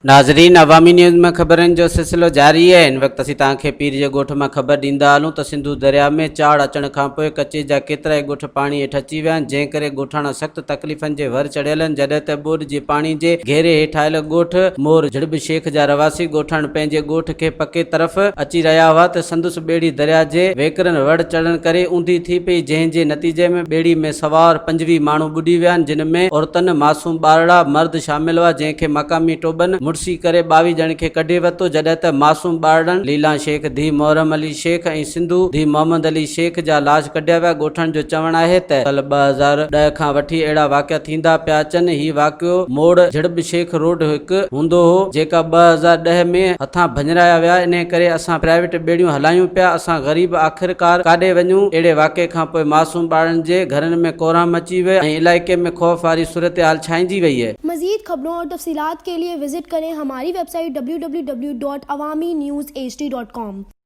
ناظرين عوامي نيوز ۾ خبرن جو سلسلو جاري آهي هن وقت اسين توهان کي پير جي ڳوٺ مان خبر ڏيندا هلون ته سنڌو درياء ۾ چاڙهه اچڻ کانپوء ڪچي جا ڪيترائي ڳوٺ پاڻي هيٺ اچي ويا آهن جنهن ڪري ڳوٺاڻا سخت تڪليفن جي ور چڙهيل آهن جڏهن ته ٻوڏ جي پاڻي جي گهيري هيٺ آيل ڳوٺ مور جھڙٻ شيخ جا رهواسي ڳوٺاڻن پنهنجي ڳوٺ کي پڪي طرف اچي رهيا هئا ته سندس ٻيڙي درياء جي ويڪرن وڙ چڙهڻ ڪري اونڌي ٿي پئي جنهن جي نتيجي ۾ ٻيڙي ۾ سوار 25 ماڻهو ٻڏي ويا آهن جن ۾ عورتن، معصوم ٻارڙا، مرد شامل هئا جنهن کي مقامي ٽوٻن مڙسي ڪري 22 ڄڻن کي ڪڍي ورتو جڏهن ته معصوم ٻارڙن ليلان شيخ ڌيء محرم علي شيخ ۽ سنڌو ڌيء محمد علي شيخ جا لاش ڪڍيا ويا ڳوٺاڻن جو چوڻ آهي ته سال 2010 کان وٺي اهڙا واقعا ٿيندا پيا اچن هي واقعو موڙ جھڙٻ شيخ روڊ هڪ هوندو هو جيڪا 2010 ۾ هٿان ڀڃرايا ويا انهي ڪري اسان پرائيويٽ ٻيڙيون هلايون پيا اسان غريب آخرڪار ڪاڏي وڃون اهڙي واقعي کان پوء معصوم ٻارڙن جي گهرن ۾ ڪورهام مچي ويو ۽ علائقي ۾ خوف واري صورتحال ڇائنجي وئي. مزيد خبرون اور تفصيلات کے لئے وزٽ ڪرين ھماري web site www.awamiNewsHD.com.